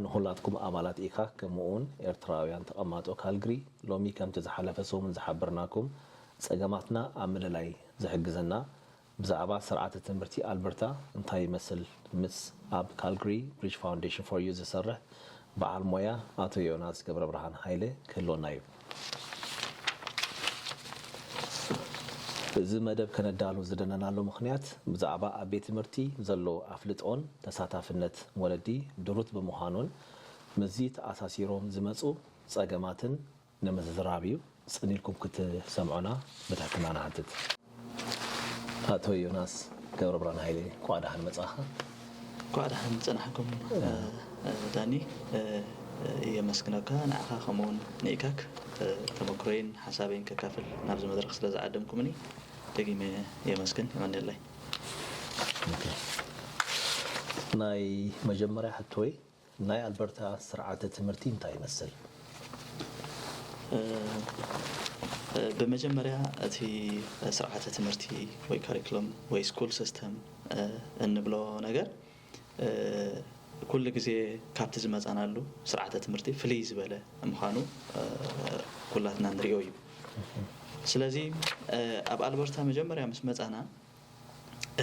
ንኹላትኩም ኣባላት ኢካክ ከምኡውን ኤርትራውያን ተቐማጦ ካልግሪ፣ ሎሚ ከምቲ ዝሓለፈ ሰሙን ዝሓበርናኩም ጸገማትና ኣብ ምልላይ ዝሕግዘና ብዛዕባ ስርዓተ ትምህርቲ ኣልበርታ እንታይ ይመስል ምስ ኣብ ካልግሪ ብሪጅ ፋውንዴሽን ፎር ዩ ዝሰርሕ በዓል ሞያ ኣቶ ዮናስ ገብረብርሃን ሃይለ ክህልወና እዩ። እዚ መደብ ከነዳሉ ዝደለናሉ ምኽንያት ብዛዕባ ኣብ ቤት ትምህርቲ ዘሎ ኣፍልጦን ተሳታፍነት ወለዲ ድሩት ብምዃኑን ምስዚ ተኣሳሲሮም ዝመጹ ጸገማትን ንምዝራብ እዩ። ጽን ኢልኩም ክትሰምዑና ብትሕትና ንሓትት። ኣቶ ዮናስ ገብረብርሃን ሃይለ፣ እንኳዕ ደሓን መጻኻ። እንኳዕ ደሓን ጸናሕኩም። እ፣ እ፣ ዳኒ፣ እ፣ እ፣ የመስግነካ፣ ንዓኻ ከምኡውን ንኢካክ፣ እ፣ ተመክሮይን ሓሳበይን ከካፍል ናብዚ መድረኽ ስለ ዝዓደምኩምኒ ደጊመ የመስግን፣ የቐንየለይ። ኦኬ። ናይ መጀመርያ ሕቶይ፣ ናይ ኣልበርታ ስርዓተ ትምህርቲ እንታይ ይመስል? እ፣ እ፣ ብመጀመርያ እቲ ስርዓተ ትምህርቲ ወይ ካሪክለም ወይ ስኩል ሲስተም፣ እ፣ እንብሎ ነገር፣ እ፣ ኩሉ ግዜ ካብቲ ዝመጻናሉ ስርዓተ ትምህርቲ ፍልይ ዝበለ ምዃኑ፣ እ፣ ኩላትና ንሪኦ እዩ። ስለዚ፣ እ፣ ኣብ ኣልበርታ መጀመርያ ምስ መጻና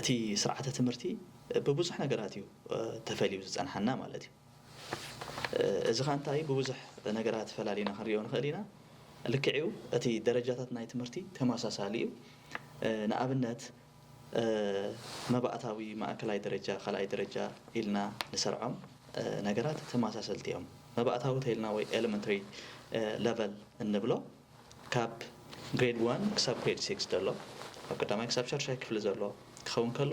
እቲ ስርዓተ ትምህርቲ ብብዙሕ ነገራት እዩ፣ እ፣ ተፈልዩ ዝጸንሓና ማለት እዩ። እ፣ እዚ ኸኣ እንታይ ብብዙሕ ነገራት ፈላሊና ክንሪኦ ንኽእል ኢና። ልክዕ እዩ፣ እቲ ደረጃታት ናይ ትምህርቲ ተመሳሳሊ እዩ። እ፣ ንኣብነት፣ እ፣ መባእታዊ፣ ማእከላይ ደረጃ፣ ካልኣይ ደረጃ ኢልና ንሰርዖም፣ እ፣ ነገራት ተመሳሰልቲ እዮም። መባእታዊ ተኢልና ወይ ኤለመንተሪ፣ እ፣ ለቨል እንብሎ ካብ ግሬድ ዋን ክሳብ ግሬድ ሲክስ ዘሎ፣ ካብ ቀዳማይ ክሳብ ሻድሻይ ክፍሊ ዘሎ ክኸውን ከሎ፣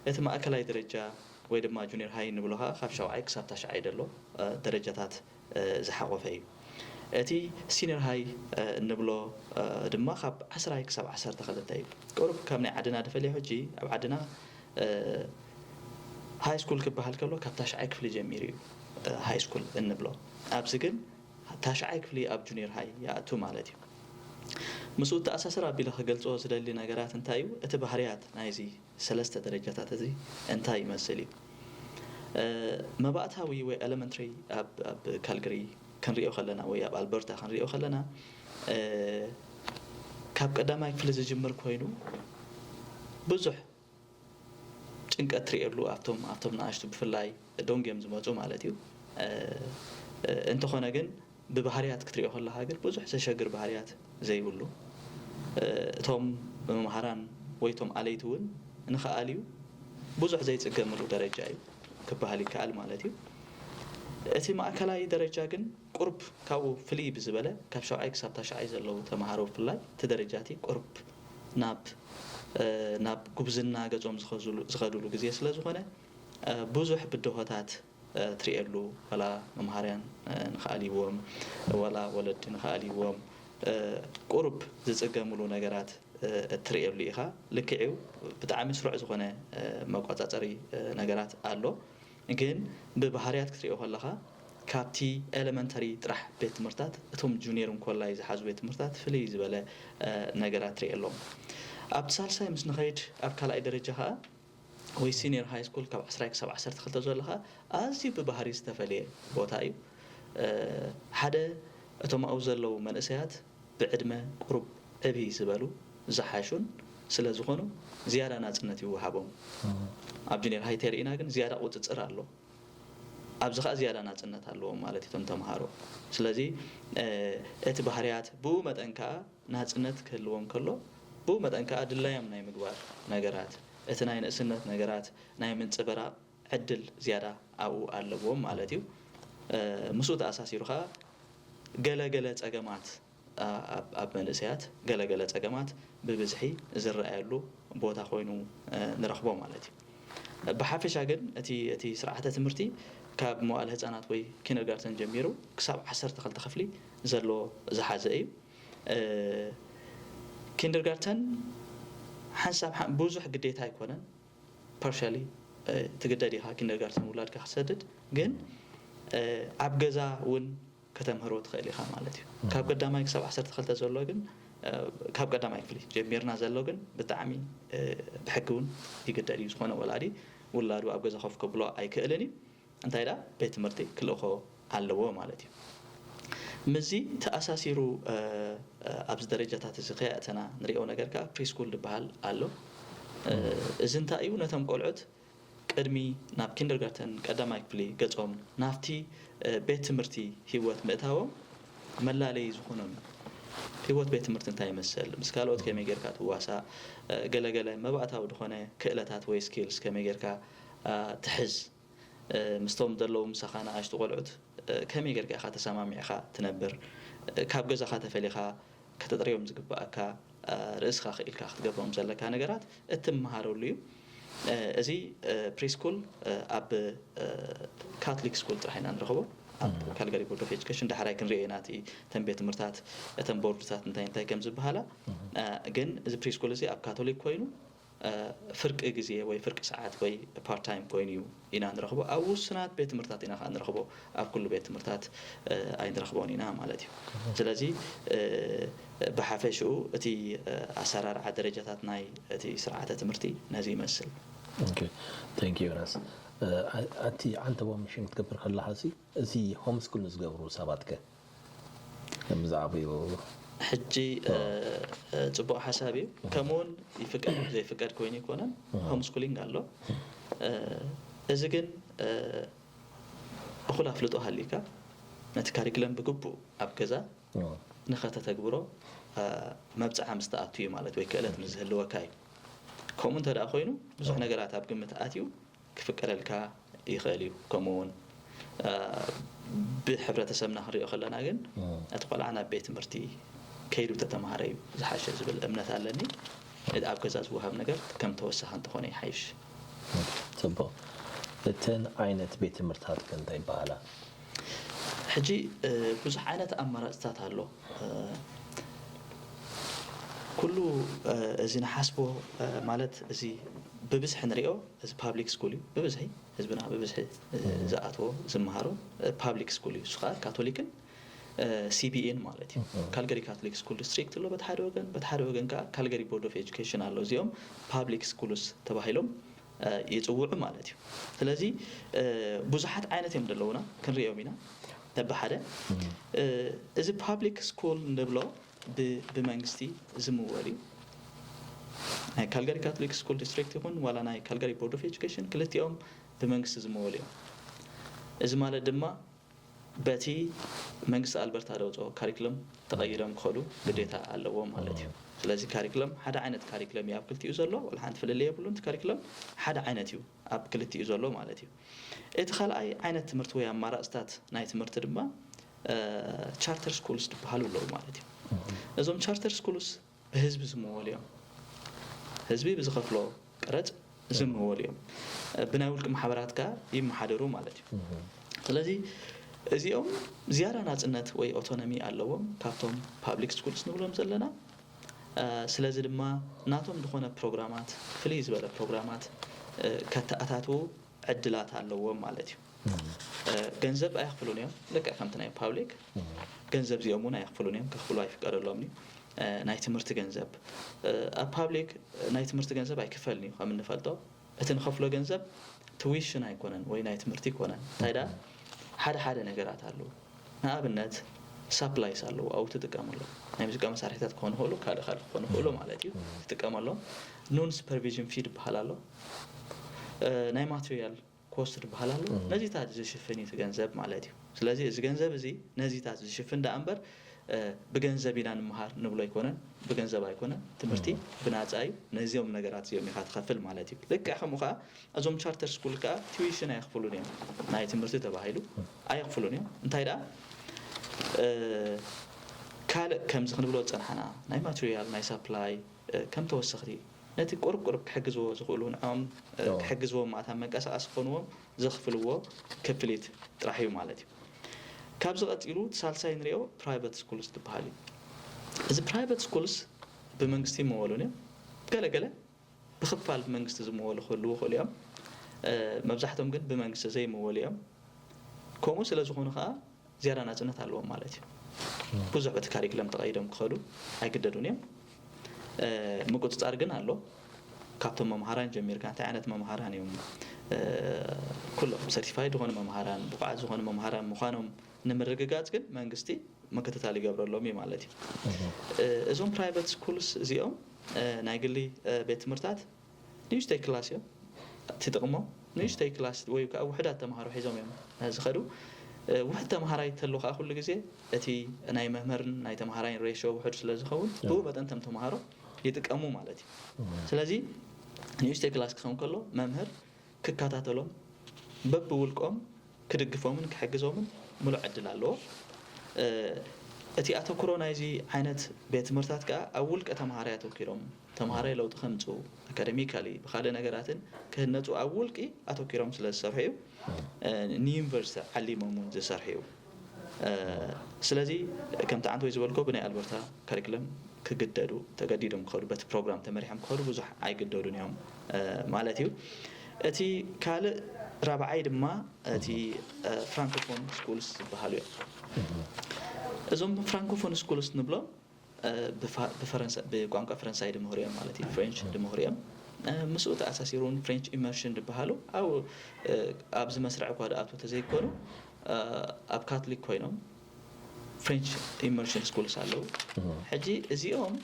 እቲ ማእከላይ ደረጃ ወይ ድማ ጁኒየር ሃይ እንብሎ ኸኣ ካብ ሻውዓይ ክሳብ ታሽዓይ ዘሎ፣ እ፣ ደረጃታት፣ እ፣ ዝሓቖፈ እዩ። እቲ ሲኒየር ሃይ፣ እ፣ እንብሎ፣ እ፣ ድማ ካብ ዓስራይ ክሳብ ዓሰርተ ክልተ እዩ። ቁሩብ ካብ ናይ ዓድና ድፈልዮ ሕጂ፣ ኣብ ዓድና፣ እ፣ ሃይ ስኩል ክበሃል ከሎ ካብ ታሽዓይ ክፍሊ ጀሚሩ እዩ፣ እ፣ ሃይ ስኩል እንብሎ። ኣብዚ ግን ታሽዓይ ክፍሊ ኣብ ጁኒየር ሃይ ይኣቱ ማለት እዩ። ምስኡ እተኣሳሰር ኣቢለ ክገልጾ ዝደሊ ነገራት እንታይ እዩ? እቲ ባህርያት ናይዚ ሰለስተ ደረጃታት እዚ እንታይ ይመስል እዩ? እ፣ መባእታዊ ወይ ኤለመንተሪ ኣብ፣ ኣብ ካልግሪ ክንሪኦ ከለና ወይ ኣብ ኣልበርታ ክንሪኦ ከለና፣ እ፣ ካብ ቀዳማይ ክፍሊ ዝጅምር ኮይኑ ብዙሕ ጭንቀት ትርእየሉ ኣብቶም፣ ኣብቶም ንኣሽቱ ብፍላይ ዶንግ እዮም ዝመጹ ማለት እዩ። እ፣ እ፣ እንተኾነ ግን ብባህርያት ክትሪኦ ከለኻ ግን ብዙሕ ዘሸግር ባህርያት ዘይብሉ፣ እ፣ እቶም መምሃራን ወይ እቶም ኣለይቲ እውን ንኽኣልዩ ብዙሕ ዘይጽገምሉ ደረጃ እዩ ክበሃል ይከኣል ማለት እዩ። እቲ ማእከላይ ደረጃ ግን ቁሩብ ካብኡ ፍልይ ብዝበለ፣ ካብ ሻውዓይ ክሳብ ታሽዓይ ዘለዉ ተምሃሮ ብፍላይ፣ እቲ ደረጃ እቲ ቁሩብ ናብ፣ እ፣ ናብ ጉብዝና ገጾም ዝኸዙሉ-፣ ዝኸዱሉ ግዜ ስለ ዝኾነ፣ እ፣ ብዙሕ ብድሆታት፣ እ፣ ትርእየሉ፣ ዋላ መምሃርያን፣ እ፣ ንኽኣልይዎም፣ ዋላ ወለዲ ንኽኣልይዎም፣ እ፣ ቁሩብ ዝጽገምሉ ነገራት፣ እ፣ እትርእየሉ ኢኻ። ልክዕ እዩ፣ ብጣዕሚ ስሩዕ ዝኾነ፣ እ፣ መቋጻጸሪ፣ እ፣ ነገራት ኣሎ። ግን ብባህርያት ክትሪኦ ከለኻ፣ ካብቲ ኤለመንተሪ ጥራሕ ቤት ትምህርታት፣ እቶም ጁኒየር እንኮላይ ዝሓዙ ቤት ትምህርታት ፍልይ ዝበለ፣ እ፣ ነገራት ትርእየሎም። ኣብቲ ሳልሳይ ምስ ንኸይድ፣ ኣብ ካልኣይ ደረጃ ኸኣ፣ ወይ ሲኒየር ሃይ ስኩል ካብ ዓስራይ ክሳብ ዓሰርተ ክልተ ዘሎ ኸኣ፣ ኣዝዩ ብባህሪ ዝተፈልየ ቦታ እዩ። እ፣ ሓደ፣ እቶም ኣብኡ ዘለዉ መንእሰያት ብዕድመ ቁሩብ ዕብይ ዝበሉ፣ ዝሓሹን ስለ ዝኾኑ፣ ዝያዳ ናጽነት ይወሃቦም። ኣብ ጁኒየር ሃይ ተሪእና ግን ዝያዳ ቁጽጽር ኣሎ። ኣብዚ ኸኣ ዝያዳ ናጽነት ኣለዎም ማለት እዩ እቶም ተምሃሮ። ስለዚ፣ እ፣ እቲ ባህርያት ብኡ መጠን ከኣ ናጽነት ክህልዎም ከሎ፣ ብኡ መጠን ከኣ ድላዮም ናይ ምግባር ነገራት፣ እቲ ናይ ንእስነት ነገራት ናይ ምንጽብራቕ ዕድል ዝያዳ ኣብኡ ኣለዎም ማለት እዩ። እ፣ ምስኡ ተኣሳሲሩ ኸኣ ገለ ገለ ጸገማት፣ ኣ-፣ ኣብ፣ ኣብ መንእሰያት ገለ ገለ ጸገማት ብብዝሒ ዝረኣየሉ ቦታ ኮይኑ፣ እ፣ ንረኽቦ ማለት እዩ። ብሓፈሻ ግን እቲ፣ እቲ ስርዓተ ትምህርቲ ካብ መዋእለ ህጻናት ወይ ኪንደርጋርተን ጀሚሩ ክሳብ ዓሰርተ ክልተ ክፍሊ ዘሎ ዝሓዘ እዩ። እ፣ ኪንደርጋርተን ሓንሳብ ሓ-፣ ብዙሕ ግዴታ ኣይኮነን። ፓርሻሊ፣ እ፣ ትግደድ ኢኻ ኪንደርጋርተን ውላድካ ክትሰድድ፣ ግን፣ እ፣ ኣብ ገዛ እውን ከተምህሮ ትኽእል ኢኻ ማለት እዩ። እም። ካብ ቀዳማይ ክሳብ ዓሰርተ ክልተ ዘሎ ግን፣ እ፣ ካብ ቀዳማይ ክፍሊ ጀሚርና ዘሎ ግን ብጣዕሚ፣ እ፣ ብሕጊ እውን ይግደድ እዩ። ዝኾነ ወላዲ ውላዱ ኣብ ገዛ ኮፍ ከብሎ ኣይክእልን እዩ። እንታይ ደኣ ቤት ትምህርቲ ክልእኾ ኣለዎ ማለት እዩ። ምስዚ ተኣሳሲሩ ኣብዚ ደረጃታት እዚ ከይኣተና ንሪኦ ነገር ከዓ ፕሪስኩል ዝበሃል ኣሎ። እዚ እንታይ እዩ? ነቶም ቆልዑት ቅድሚ ናብ ኪንደርጋርተን ቀዳማይ ክፍሊ ገጾም ናብቲ ቤት ትምህርቲ ህይወት ምእታዎም መላለዪ ዝኾኖም እዩ። ህይወት ቤት ትምህርቲ እንታይ ይመስል፣ ምስ ካልኦት ከመይ ጌርካ ትዋሳእ፣ ገለገለ መባእታዊ ዝኾነ ክእለታት ወይ ስኪልስ ከመይ ጌርካ ትሕዝ፣ ምስቶም ዘለዉ ምሳኻ ንኣሽቱ ቆልዑት ከመይ ጌርካ ኢኻ ተሰማሚዕካ ትነብር፣ ካብ ገዛኻ ተፈሊኻ ከተጥርዮም ዝግባኣካ ርእስኻ ክኢልካ ክትገብሮም ዘለካ ነገራት እትመሃረሉ እዩ። እዚ ፕሪስኩል ኣብ ካቶሊክ ስኩል ጥራሕ ኢና ንረኽቦ። ኣብ ካልጋሪ ቦርድ ኦፍ ኤጁኬሽን ዳሕራይ ክንሪኦ ኢና እቲ እተን ቤት ትምህርታት እተን ቦርድታት እንታይ እንታይ ከም ዝበሃላ። ግን እዚ ፕሪስኩል እዚ ኣብ ካቶሊክ ኮይኑ ፍርቂ ግዜ ወይ ፍርቂ ሰዓት ወይ ፓርት ታይም ኮይኑ እዩ ኢና ንረኽቦ። ኣብ ውሱናት ቤት ትምህርትታት ኢና ከዓ ንረኽቦ፣ ኣብ ኩሉ ቤት ትምህርትታት ኣይንረኽቦን ኢና ማለት እዩ። ስለዚ ብሓፈሽኡ እቲ ኣሰራርዓ ደረጃታት ናይ እቲ ስርዓተ ትምህርቲ ነዚ ይመስል። ዮናስ፣ ኣቲ ዓንተቦ ምሽን ክትገብር ከለካ እዚ ሆምስኩል ንዝገብሩ ሰባት ከ ከምዛዕባኡ ሕጂ ጽቡቕ ሓሳብ እዩ። ከምኡውን ይፍቀድ ዘይፍቀድ ኮይኑ ይኮነን፣ ሆምስኩሊንግ ኣሎ። እዚ ግን እኹል ኣፍልጦ ሃሊካ ነቲ ካሪክለም ብግቡእ ኣብ ገዛ ንኸተተግብሮ መብፅዓ ምስ ትኣቱ እዩ ማለት ወይ ክእለት ምስ ዝህልወካ እዩ። ከምኡ እንተ ደኣ ኮይኑ ብዙሕ ነገራት ኣብ ግምት ኣትዩ ክፍቀደልካ ይኽእል እዩ። ከምኡ እውን ብሕብረተሰብና ክንሪኦ ከለና ግን እቲ ቆልዓ ናብ ቤት ትምህርቲ ከይዱ ተተምሃረ እዩ ዝሓሸ ዝብል እምነት ኣለኒ። ኣብ ገዛ ዝወሃብ ነገር ከም ተወሳኺ እንተኾነ ይሓይሽ። ፅቡቕ። እተን ዓይነት ቤት ትምህርትታት ከ እንታይ ይበሃላ? ሕጂ ብዙሕ ዓይነት ኣማራፅታት ኣሎ። ኩሉ እዚ ንሓስቦ ማለት እዚ ብብዝሒ ንሪኦ እዚ ፓብሊክ ስኩል እዩ። ብብዝሒ ህዝብና ብብዝሒ ዝኣትዎ ዝመሃሮ ፓብሊክ ስኩል እዩ። እሱ ከዓ ካቶሊክን ሲቢኤን ማለት እዩ። ካልገሪ ካቶሊክ ስኩል ዲስትሪክት ኣሎ በቲ ሓደ ወገን፣ በቲ ሓደ ወገን ከዓ ካልገሪ ቦርድ ኦፍ ኤጁኬሽን ኣሎ። እዚኦም ፓብሊክ ስኩልስ ተባሂሎም ይፅውዑ ማለት እዩ። ስለዚ ብዙሓት ዓይነት እዮም ዘለውና ክንሪኦም ኢና። ተብሓደ እዚ ፓብሊክ ስኩል ንብሎ ብመንግስቲ ዝምወል እዩ። ናይ ካልጋሪ ካቶሊክ ስኩል ዲስትሪክት ይኹን ዋላ ናይ ካልጋሪ ቦርድ ኦፍ ኤጁኬሽን ክልቲኦም ብመንግስቲ ዝምወል እዮም። እዚ ማለት ድማ በቲ መንግስቲ ኣልበርታ ደውፅኦ ካሪክለም ተቐይሮም ክኸዱ ግዴታ ኣለዎም ማለት እዩ። ስለዚ ካሪክለም ሓደ ዓይነት ካሪክለም እዩ ኣብ ክልቲኡ ዘሎ፣ ወላ ሓንቲ ፍልልይ የብሉን። እቲ ካሪክለም ሓደ ዓይነት እዩ ኣብ ክልቲኡ ዘሎ ማለት እዩ። እቲ ካልኣይ ዓይነት ትምህርቲ ወይ ኣማራፅታት ናይ ትምህርቲ ድማ ቻርተር ስኩልስ ዝበሃሉ ኣለዉ ማለት እዩ። እዞም ቻርተር ስኩልስ ብህዝቢ ዝምወሉ እዮም። ህዝቢ ብዝኸፍሎ ቀረፅ ዝምወሉ እዮም። ብናይ ውልቂ ማሕበራት ከዓ ይመሓደሩ ማለት እዩ። ስለዚ እዚኦም ዝያዳ ናፅነት ወይ ኦቶኖሚ ኣለዎም ካብቶም ፓብሊክ ስኩልስ ንብሎም ዘለና። ስለዚ ድማ ናቶም ዝኾነ ፕሮግራማት፣ ፍልይ ዝበለ ፕሮግራማት ከተኣታትዉ ዕድላት ኣለዎም ማለት እዩ። ገንዘብ ኣየኽፍሉን እዮም። ልክዕ ከምቲ ናይ ፓብሊክ ገንዘብ እዚኦም እውን ኣየኽፍሉን እዮም፣ ከኽፍሉ ኣይፍቀደሎምን እዩ። ናይ ትምህርቲ ገንዘብ ኣብ ፓብሊክ ናይ ትምህርቲ ገንዘብ ኣይክፈልን እዩ። ከም እንፈልጦ እቲ ንኸፍሎ ገንዘብ ትዊሽን ኣይኮነን ወይ ናይ ትምህርቲ ኣይኮነን። እንታይ ደኣ ሓደ ሓደ ነገራት ኣለዉ። ንኣብነት ሳፕላይስ ኣለዉ፣ ኣብኡ ትጥቀመሎም። ናይ ሙዚቃ መሳርሒታት ክኾኑ ይኽእሉ፣ ካልእ ካልእ ክኾኑ ይኽእሉ ማለት እዩ። ትጥቀመሎም። ኖን ሱፐርቪዥን ፊ ዝበሃል ኣሎ። ናይ ማቴሪያል ኮስት ዝበሃል ኣሎ። ነዚታት ዝሽፍን እዩ እቲ ገንዘብ ማለት እዩ። ስለዚ እዚ ገንዘብ እዚ ነዚታት ዝሽፍን ደኣ እምበር ብገንዘብ ኢና ንምሃር ንብሎ ኣይኮነን፣ ብገንዘብ ኣይኮነን። ትምህርቲ ብናፃ እዩ። ነዚኦም ነገራት እዚኦም ኢኻ ትኸፍል ማለት እዩ። ልክዕ ከምኡ ከዓ እዞም ቻርተር ስኩል ከዓ ቲዊሽን ኣየኽፍሉን እዮም። ናይ ትምህርቲ ተባሂሉ ኣየኽፍሉን እዮም። እንታይ ደኣ ካልእ ከምዚ ክንብሎ ዝፀናሕና ናይ ማቴሪያል ናይ ሳፕላይ ከም ተወሰኽቲ ነቲ ቁሩብ ቁሩብ ክሕግዝዎ ዝኽእሉ ንዕኦም ክሕግዝዎም ማለት ኣብ መንቀሳቐሲ ክኾንዎም ዘኽፍልዎ ክፍሊት ጥራሕ እዩ ማለት እዩ። ካብዚ ቀፂሉ እቲ ሳልሳይ ንሪኦ ፕራይቨት ስኩልስ ዝበሃል እዩ። እዚ ፕራይቨት ስኩልስ ብመንግስቲ ይመወሉን እዮም። ገለገለ ብክፋል ብመንግስቲ ዝመወሉ ክህልዉ ይኽእሉ እዮም። መብዛሕቶም ግን ብመንግስቲ ዘይመወሉ እዮም። ከምኡ ስለ ዝኾኑ ከዓ ዝያዳ ናፅነት ኣለዎም ማለት እዩ። ብዙሕ በቲ ካሪክለም ተቐይዶም ክኸዱ ኣይግደዱን እዮም። ምቁፅፃር ግን ኣሎ። ካብቶም መምሃራን ጀሚርካ እንታይ ዓይነት መምሃራን እዮም ኩሎም ሰርቲፋይድ ዝኾኑ መምሃራን፣ ብቑዓት ዝኾኑ መምሃራን ምዃኖም ንምርግጋፅ ግን መንግስቲ ምክትታል ይገብረሎም እዩ ማለት እዩ። እዞም ፕራይቬት ስኩልስ እዚኦም፣ ናይ ግሊ ቤት ትምህርታት ንእሽተይ ክላስ እዮም። እቲ ጥቕሞም ንእሽተይ ክላስ ወይ ከዓ ውሕዳት ተምሃሮ ሒዞም እዮም ዝኸዱ። ውሕድ ተምሃራይ ተሎ ከዓ ኩሉ ግዜ እቲ ናይ መምህርን ናይ ተምሃራይን ሬሽዮ ውሕድ ስለ ዝኸውን፣ ብኡ መጠን ተም ተምሃሮ ይጥቀሙ ማለት እዩ። ስለዚ ንእሽተይ ክላስ ክኸውን ከሎ መምህር ክከታተሎም፣ በብውልቆም ክድግፎምን ክሕግዞምን ምሉእ ዕድል ኣለዎ። እቲ ኣተኩሮ ናይዚ ዓይነት ቤት ትምህርታት ከዓ ኣብ ውልቀ ተምሃራይ ኣተኪሮም፣ ተምሃራይ ለውጢ ከምፅኡ፣ ኣካደሚካሊ ብካልእ ነገራትን ክህነፁ ኣብ ውልቂ ኣተኪሮም ስለ ዝሰርሑ እዩ። ንዩኒቨርሲቲ ዓሊሞም እውን ዝሰርሑ እዩ። ስለዚ ከምቲ ዓንተወይ ዝበልኮ ብናይ ኣልበርታ ካሪክለም ክግደዱ፣ ተገዲዶም ክኸዱ፣ በቲ ፕሮግራም ተመሪሖም ክኸዱ ብዙሕ ኣይግደዱን እዮም ማለት እዩ። እቲ ካልእ ራብዓይ ድማ እቲ ፍራንኮፎን ስኩልስ ዝበሃሉ እዮም። እዞም ፍራንኮፎን ስኩልስ ንብሎም ብቋንቋ ፈረንሳይ ድምህሩ እዮም ማለት እዩ፣ ፍሬንች ድምህሩ እዮም። ምስኡ ተኣሳሲሩ እውን ፍሬንች ኢመርሽን ዝበሃሉ ኣብኡ ኣብዚ መስርዕ እኳ ድኣትዉ ተዘይኮኑ ኣብ ካቶሊክ ኮይኖም ፍሬንች ኢመርሽን ስኩልስ ኣለዉ። ሕጂ እዚኦም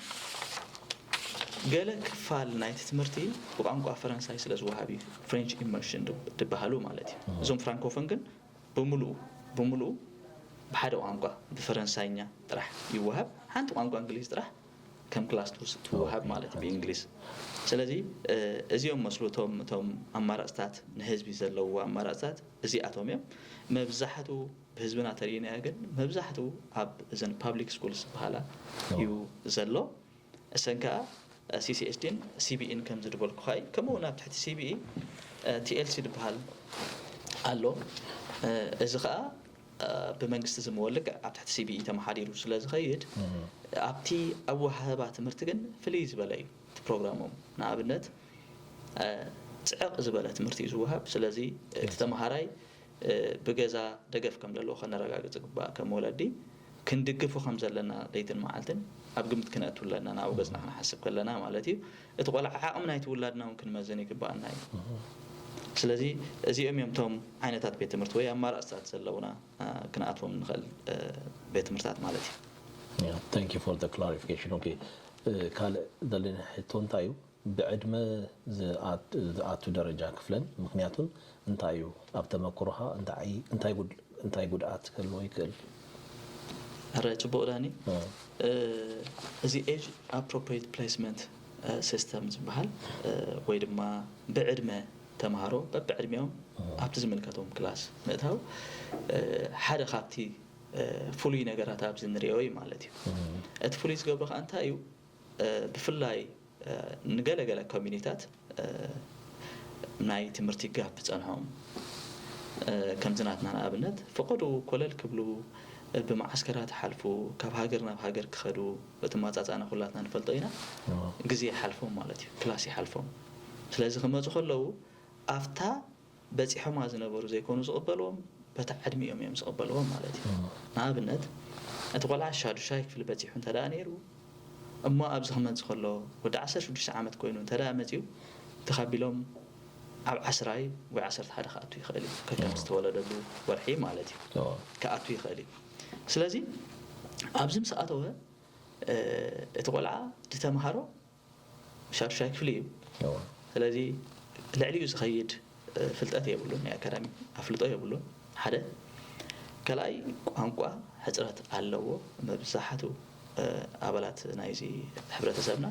ገለ ክፋል ናይቲ ትምህርቲ ብቋንቋ ፈረንሳይ ስለ ዝወሃብ እዩ ፍሬንች ኢመርሽን ድበሃሉ ማለት እዩ። እዞም ፍራንኮፎን ግን ብምሉኡ ብምሉኡ ብሓደ ቋንቋ ብፈረንሳይኛ ጥራሕ ይወሃብ። ሓንቲ ቋንቋ እንግሊዝ ጥራሕ ከም ክላስ ትወሃብ ማለት እዩ ብእንግሊዝ። ስለዚ እዚኦም መስሉ እቶም እቶም ኣማራፅታት ንህዝቢ ዘለውዎ ኣማራፅታት እዚኣቶም እዮም። መብዛሕቱ ብህዝብና ተሪእናዮ ግን መብዛሕቱ ኣብ እዘን ፓብሊክ ስኩልስ ዝበሃላ እዩ ዘሎ። እሰን ከዓ ሲሲኤስዲን ሲቢኢን ከም ዝድበልኩኻ እዩ። ከምኡ እውን ኣብ ትሕቲ ሲቢኢ ቲኤልሲ ዝበሃል ኣሎ። እዚ ከዓ ብመንግስቲ ዝምወል ልክዕ ኣብ ትሕቲ ሲቢኢ ተመሓዲሩ ስለ ዝኸይድ ኣብቲ ኣወሃህባ ትምህርቲ ግን ፍልይ ዝበለ እዩ እቲ ፕሮግራሞም። ንኣብነት ፅዕቕ ዝበለ ትምህርቲ እዩ ዝወሃብ። ስለዚ እቲ ተምሃራይ ብገዛ ደገፍ ከም ዘለዎ ከነረጋግፅ ይግባእ። ከም ወለዲ ክንድግፎ ከም ዘለና ለይትን መዓልትን ኣብ ግምት ክነእቱ ኣለና፣ ናብኡ ገፅና ክንሓስብ ከለና ማለት እዩ። እቲ ቆልዓ ዓቕሚ ናይቲ ውላድና እውን ክንመዝን ይግባኣና እዩ። ስለዚ እዚኦም እዮም እቶም ዓይነታት ቤት ትምህርቲ ወይ ኣማራፅታት ዘለውና ክንኣትዎም ንኽእል ቤት ትምህርታት ማለት እዩ። Thank you for the clarification. Okay, ካልእ ዘለኒ ሕቶ እንታይ እዩ? ብዕድመ ዝኣቱ ደረጃ ክፍለን ምኽንያቱን እንታይ እዩ? ኣብ ተመክሮኻ እንታይ ጉድኣት ክህልዎ ይክእል? ረ ፅቡቅ ዳኒ፣ እዚ age appropriate placement system ዝበሃል ወይ ድማ ብዕድመ ተምሃሮ በብዕድሚኦም ኣብቲ ዝምልከቶም ክላስ ምእታው ሓደ ካብቲ ፍሉይ ነገራት ኣብዚ ንሪኦ እዩ ማለት እዩ። እቲ ፍሉይ ዝገብሮ ከዓ እንታይ እዩ? ብፍላይ ንገለገለ ኮሚኒታት ናይ ትምህርቲ ጋፕ ዝፀንሖም ከምዚ ናትና ንኣብነት ፈቐዱ ኮለል ክብሉ ብመዓስከራት ይሓልፉ፣ ካብ ሃገር ናብ ሃገር ክኸዱ፣ በቲ ማፃፃእና ኩላትና ንፈልጦ ኢና። ግዜ ይሓልፎም ማለት እዩ፣ ክላስ ይሓልፎም። ስለዚ ክመፁ ከለዉ ኣብታ በፂሖማ ዝነበሩ ዘይኮኑ ዝቕበልዎም፣ በታ ዕድሚኦም እዮም ዝቕበልዎም ማለት እዩ። ንኣብነት እቲ ቆልዓ ሻዱሻይ ክፍሊ በፂሑ እንተ ደኣ ነይሩ እሞ ኣብዚ ክመፅእ ከሎ ወዲ ዓሰርተ ሽዱሽተ ዓመት ኮይኑ እንተ ደኣ መፂኡ ተኻቢሎም ኣብ ዓስራይ ወይ ዓሰርተ ሓደ ክኣቱ ይኽእል እዩ። ከከም ዝተወለደሉ ወርሒ ማለት እዩ ክኣቱ ይኽእል እዩ። ስለዚ ኣብዚ ምስ ኣተወ እቲ ቆልዓ ዝተምሃሮ ሻዱሻይ ክፍሊ እዩ። ስለዚ ልዕሊኡ ዝኸይድ ፍልጠት የብሉን፣ ናይ ኣካዳሚ ኣፍልጦ የብሉን። ሓደ ካልኣይ ቋንቋ ሕፅረት ኣለዎ። መብዛሕቱ ኣባላት ናይዚ ሕብረተሰብና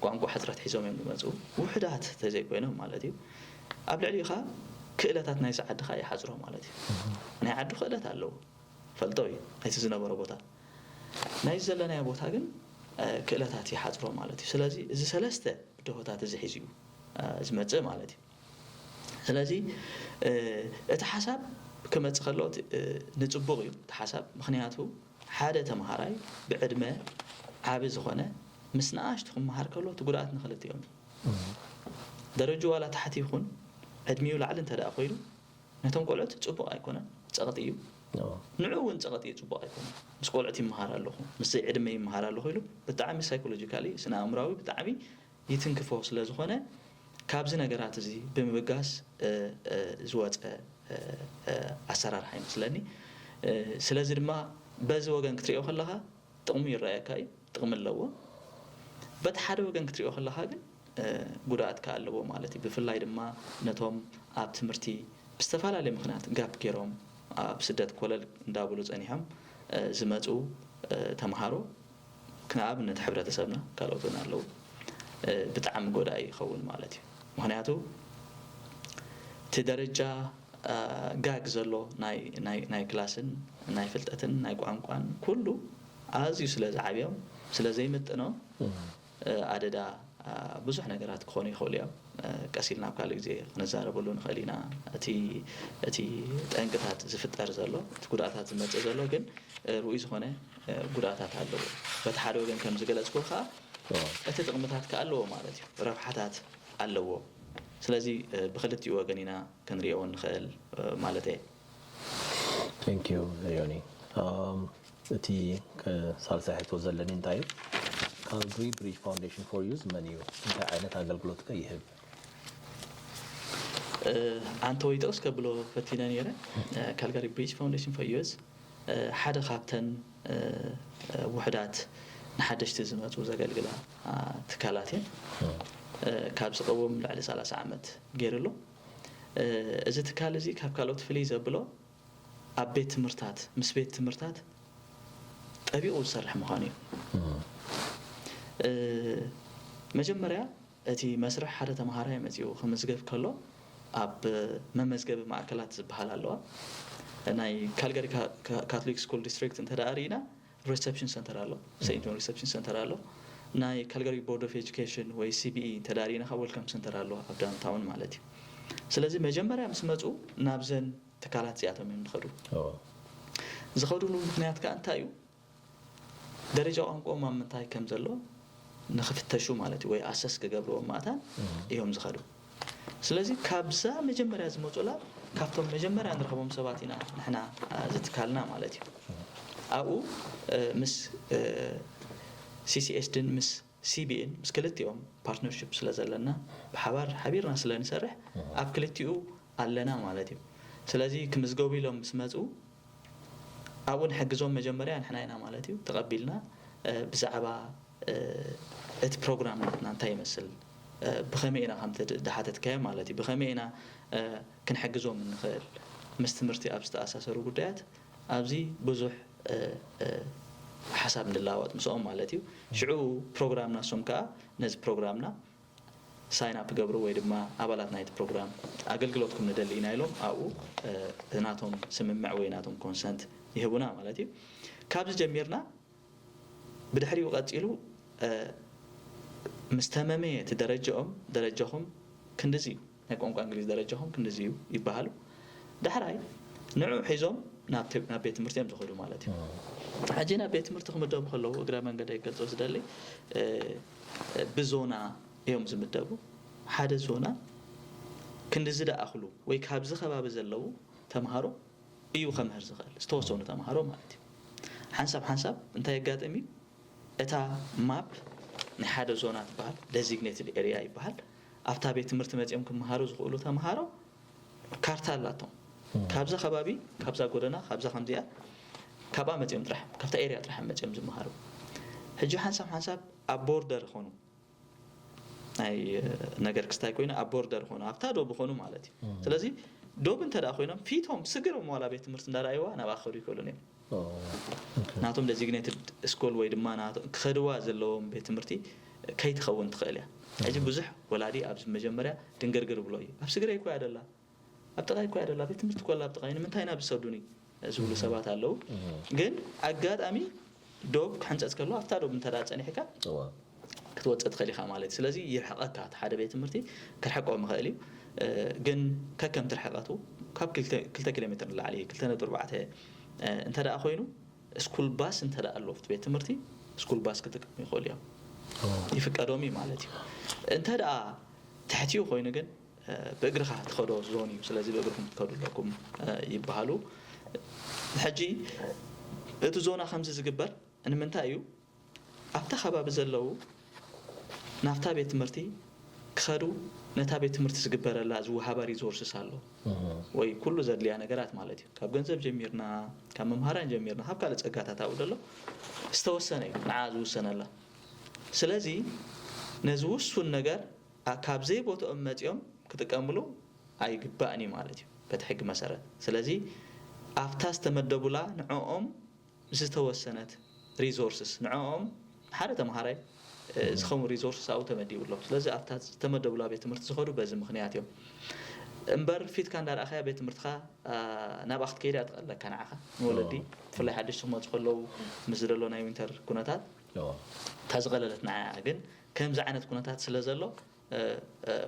ቋንቋ ሕፅረት ሒዞም እዮም ዝመፅኡ፣ ውሑዳት ተዘይኮይኖም ማለት እዩ። ኣብ ልዕሊኡ ከዓ ክእለታት ናይዚ ዓዲ ከዓ ይሓፅሮ ማለት እዩ። ናይ ዓዱ ክእለት ኣለዎ፣ ፈልጦ እዩ ናይቲ ዝነበሮ ቦታ። ናይዚ ዘለናዮ ቦታ ግን ክእለታት ይሓፅሮ ማለት እዩ። ስለዚ እዚ ሰለስተ ብድሆታት እዚ ሒዙ እዩ ዝመፅእ ማለት እዩ። ስለዚ እቲ ሓሳብ ክመፅእ ከሎ ንፅቡቕ እዩ እቲ ሓሳብ። ምኽንያቱ ሓደ ተምሃራይ ብዕድመ ዓቢ ዝኾነ ምስ ንኣሽቱ ክመሃር ከሎ እቲ ጉድኣት ንኽልቲኦም እዩ። ደረጅኡ ዋላ ታሕቲ ይኹን ዕድሚኡ ላዕሊ እንተ ደኣ ኮይኑ ነቶም ቆልዑት ፅቡቕ ኣይኮነን፣ ፀቕጢ እዩ። ንዑ እውን ፀቕጢ እዩ፣ ፅቡቕ ኣይኮነን። ምስ ቆልዑት ይመሃር ኣለኹ፣ ምስ ዘይዕድመ ይመሃር ኣለኹ ኢሉ ብጣዕሚ ሳይኮሎጂካሊ፣ ስነ ኣእምራዊ ብጣዕሚ ይትንክፎ ስለ ዝኾነ ካብዚ ነገራት እዚ ብምብጋስ ዝወፀ ኣሰራርሓ ይመስለኒ። ስለዚ ድማ በዚ ወገን ክትሪኦ ከለኻ ጥቕሙ ይረኣየካ እዩ፣ ጥቕሚ ኣለዎ። በቲ ሓደ ወገን ክትሪኦ ከለኻ ግን ጉድኣት ከኣ ኣለዎ ማለት እዩ። ብፍላይ ድማ ነቶም ኣብ ትምህርቲ ብዝተፈላለየ ምኽንያት ጋፕ ገይሮም ኣብ ስደት ኮለል እንዳበሉ ጸኒሖም ዝመጹ ተምሃሮ፣ ንኣብነት ሕብረተሰብና ካልኦት እውን ኣለዉ፣ ብጣዕሚ ጎዳኢ ይኸውን ማለት እዩ። ምኽንያቱ እቲ ደረጃ ጋግ ዘሎ ናይ ክላስን ናይ ፍልጠትን ናይ ቋንቋን ኩሉ ኣዝዩ ስለ ዝዓብዮም፣ ስለ ዘይምጥኖም ኣደዳ ብዙሕ ነገራት ክኾኑ ይኽእሉ እዮም። ቀስ ኢልና ኣብ ካልእ ግዜ ክንዛረበሉ ንኽእል ኢና። እቲ ጠንቅታት ዝፍጠር ዘሎ፣ እቲ ጉድኣታት ዝመፅእ ዘሎ ግን ርኡይ ዝኾነ ጉድኣታት ኣለዎ። በቲ ሓደ ወገን ከም ዝገለፅኩ ከዓ እቲ ጥቕምታት ከዓ ኣለዎ ማለት እዩ፣ ረብሓታት ኣለዎ። ስለዚ ብክልቲኡ ወገን ኢና ክንሪኦ ንኽእል ማለት እየ። Thank you ዮኒ። እቲ ሳልሳይ ሕቶ ዘለኒ እንታይ እዩ? Calgary Bridge Foundation for Youth መን እዩ? እንታይ ዓይነት ኣገልግሎት ከ ይህብ? ኣንተ ወይ ጥቕስ ከብሎ ፈቲነ ነይረ። Calgary Bridge Foundation for Youth ሓደ ካብተን ውሕዳት ንሓደሽቲ ዝመፁ ዘገልግላ ትካላት እየን። ካብ ዝቐውም ልዕሊ ሰላሳ ዓመት ገይሩ ኣሎ። እዚ ትካል እዚ ካብ ካልኦት ፍልይ ዘብሎ ኣብ ቤት ትምህርታት ምስ ቤት ትምህርታት ጠቢቑ ዝሰርሕ ምዃኑ እዩ። መጀመርያ እቲ መስርሕ ሓደ ተምሃራይ መፂኡ ክምዝገብ ከሎ ኣብ መመዝገቢ ማእከላት ዝበሃል ኣለዋ። ናይ ካልጋሪ ካቶሊክ ስኩል ዲስትሪክት እንተ ርኢና ሪሰፕሽን ሰንተር ኣሎ፣ ሴንት ጆን ሪሰፕሽን ሰንተር ኣሎ። ናይ ካልጋሪ ቦርድ ኦፍ ኤጁኬሽን ወይ ሲቢኢ እንተ ርኢና ከዓ ወልካም ሰንተር ኣሎ ኣብ ዳውንታውን ማለት እዩ። ስለዚ መጀመርያ ምስ መፁ ናብዘን ትካላት እዚኣቶም እዮም ዝኸዱ። ዝኸዱሉ ምክንያት ከዓ እንታይ እዩ? ደረጃ ቋንቋኦም ኣብ ምንታይ ከም ዘሎ ንክፍተሹ ማለት እዩ፣ ወይ ኣሰስ ክገብርዎም ማእታን እዮም ዝኸዱ። ስለዚ ካብዛ መጀመርያ ዝመፁላ ካብቶም መጀመርያ ንረኽቦም ሰባት ኢና ንሕና ዝትካልና ማለት እዩ። ኣብኡ ምስ ሲሲኤስድን ምስ ሲቢኤን ምስ ክልቲኦም ፓርትነርሽፕ ስለ ዘለና ብሓባር ሓቢርና ስለ ንሰርሕ ኣብ ክልቲኡ ኣለና ማለት እዩ። ስለዚ ክምዝገቡ ኢሎም ምስ መፁ ኣብኡ ንሕግዞም መጀመርያ ንሕና ኢና ማለት እዩ ተቐቢልና ብዛዕባ እቲ ፕሮግራም ናትና እንታይ ይመስል ብኸመይ ኢና ከምቲ ድሓተትካዮ ማለት እዩ ብኸመይ ኢና ክንሕግዞም እንኽእል ምስ ትምህርቲ ኣብ ዝተኣሳሰሩ ጉዳያት ኣብዚ ብዙሕ ሓሳብ ንለዋወጥ ምስኦም ማለት እዩ። ሽዑ ፕሮግራምና እሶም ከዓ ነዚ ፕሮግራምና ሳይን ኣፕ ክገብሩ ወይ ድማ ኣባላት ናይቲ ፕሮግራም ኣገልግሎትኩም ንደሊ ኢና ኢሎም ኣብኡ ናቶም ስምምዕ ወይ ናቶም ኮንሰንት ይህቡና ማለት እዩ። ካብዚ ጀሚርና ብድሕሪኡ ቀፂሉ ምስ ተመመየ እቲ ደረጃኦም ደረጃኹም ክንድዚ እዩ ናይ ቋንቋ እንግሊዝ ደረጃኹም ክንድዚ እዩ ይበሃሉ። ዳሕራይ ንዑ ሒዞም ናብ ቤት ትምህርቲ እዮም ዝኸዱ ማለት እዩ። ሕጂ ናብ ቤት ትምህርቲ ክምደቡ ከለዉ እግረ መንገደይ ክገልፆ ዝደሊ ብዞና እዮም ዝምደቡ። ሓደ ዞና ክንድዚ ደኣኽሉ ወይ ካብዚ ከባቢ ዘለዉ ተምሃሮ እዩ ከምህር ዝኽእል ዝተወሰኑ ተምሃሮ ማለት እዩ። ሓንሳብ ሓንሳብ እንታይ የጋጥም እዩ? እታ ማፕ ናይ ሓደ ዞና ትበሃል፣ ደዚግኔትድ ኤርያ ይበሃል። ኣብታ ቤት ትምህርቲ መፂኦም ክመሃሩ ዝኽእሉ ተምሃሮ ካርታ ኣላቶም። ካብዛ ከባቢ ካብዛ ጎደና ካብዛ ከምዚኣ ካብኣ መፂኦም ጥራሕ ካብታ ኤርያ ጥራሕ መፂኦም ዝመሃሩ። ሕጂ ሓንሳብ ሓንሳብ ኣብ ቦርደር ይኾኑ ናይ ነገር ክስታይ ኮይኑ ኣብ ቦርደር ይኾኑ ኣብታ ዶብ ይኾኑ ማለት እዩ። ስለዚ ዶብ እንተ ደኣ ኮይኖም ፊቶም ስግሮም ዋላ ቤት ትምህርቲ እንዳረኣይዋ ናብኣ ክኸዱ ይኽእሉን እዮም። ናቶም ደዚግኔትድ ስኩል ወይ ድማ ክኸድዋ ዘለዎም ቤት ትምህርቲ ከይትኸውን ትኽእል እያ። ሕጂ ብዙሕ ወላዲ ኣብዚ መጀመርያ ድንግርግር ብሎ እዩ ኣብ ስግረይ እኮ እያ ደላ ኣብ ጥቓይ እኮ እያ ደላ ቤት ትምህርቲ እኮ ኣላ ኣብ ጥቓይ ንምንታይ ኢና ዝሰዱኒ ዝብሉ ሰባት ኣለዉ። ግን ኣጋጣሚ ዶብ ክሕንፀፅ ከሎ ኣብታ ዶብ እንተ ጸኒሕካ ክትወፅእ ትኽእል ኢኻ ማለት እዩ። ስለዚ ይርሕቐካ እቲ ሓደ ቤት ትምህርቲ ክርሕቆም ይኽእል እዩ። ግን ከከምቲ ርሕቐቱ ካብ ክልተ ኪሎ ሜትር ንላዕሊ ክልተ ነጥቢ ኣርባዕተ እንተ ደኣ ኮይኑ ስኩል ባስ እንተ ደኣ ኣሎ ኣብቲ ቤት ትምህርቲ ስኩል ባስ ክጥቀሙ ይኽእሉ እዮም። ይፍቀዶም እዩ ማለት እዩ። እንተ ደኣ ትሕቲኡ ኮይኑ ግን ብእግርኻ ትኸዶ ዞን እዩ። ስለዚ ብእግርኩም ክትከዱ ኣለኩም ይበሃሉ። ሕጂ እቲ ዞና ከምዚ ዝግበር ንምንታይ እዩ? ኣብታ ከባቢ ዘለዉ ናብታ ቤት ትምህርቲ ክኸዱ ነታ ቤት ትምህርቲ ዝግበረላ ዝወሃባ ሪዞርስስ ኣሎ ወይ ኩሉ ዘድልያ ነገራት ማለት እዩ። ካብ ገንዘብ ጀሚርና፣ ካብ መምሃራን ጀሚርና፣ ካብ ካልእ ጸጋታት ኣብኡ ዘሎ ዝተወሰነ እዩ፣ ንዓ ዝውሰነላ። ስለዚ ነዚ ውሱን ነገር ኣ- ካብ ዘይቦትኦም መጺኦም ክጥቀምሉ ኣይግባእን እዩ ማለት እዩ በቲ ሕጊ መሰረት። ስለዚ ኣብታ ዝተመደቡላ ንዕኦም ዝተወሰነት ሪሶርስስ ንዕኦም ሓደ ተምሃራይ ዝኸውን ሪሶርስስ ኣብኡ ተመዲቡ ኣሎ። ስለዚ ኣብታ ዝተመደቡላ ቤት ትምህርቲ ዝኸዱ በዚ ምኽንያት እዮም። እምበር ፊትካ እንዳረኣኻያ ቤት ትምህርትኻ ናብኣ ክትከይድ እያ ትቐለካ ንዓኻ ንወለዲ፣ ብፍላይ ሓደሽቲ ክመፁ ከለዉ ምስ ዘሎ ናይ ዊንተር ኩነታት እታ ዝቐለለት ንዓያ። ግን ከምዚ ዓይነት ኩነታት ስለ ዘሎ